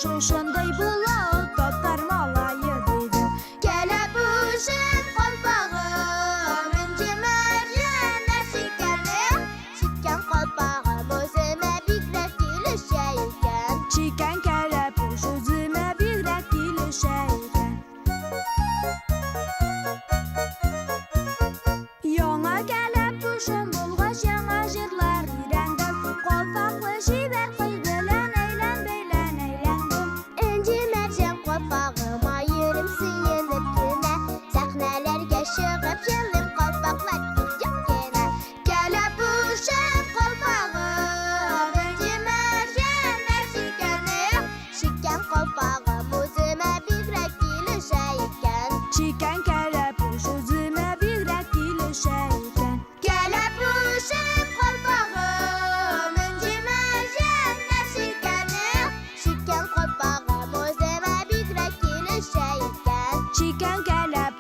Шушындай була ул татар малае, дидем. Кәләпүшем, калфагым, энҗе мәрҗәннәр чиккәнем. Чиккән калфагым үземә бигрәк килешә икән. Чиккән кәләпүш үземә бигрәк килешә икән. Яңа кәләпүшем булгач, яңа җырлар өйрәндем. Калфаклы чибәр кыз белән әйлән-бәйлән әйләндем. Энҗе мәрҗән калфагыма йөрим сөенеп кенә. Сәхнәләргә чыгып җырлыйм калфаклар киеп кенә. Кәләпүшем, калфагым, энҗе мәрҗәннәр чиккәнем. Чиккән калфагым үземә бигрәк килешә икән. Чиккән кәләпүш үземә бигрәк килешә икән. Кәләпүшем, калфагым, энҗе мәрҗәннәр чиккәнем. Чиккән калфагым үземә бигрәк килешә икән. Чиккән кәләпүш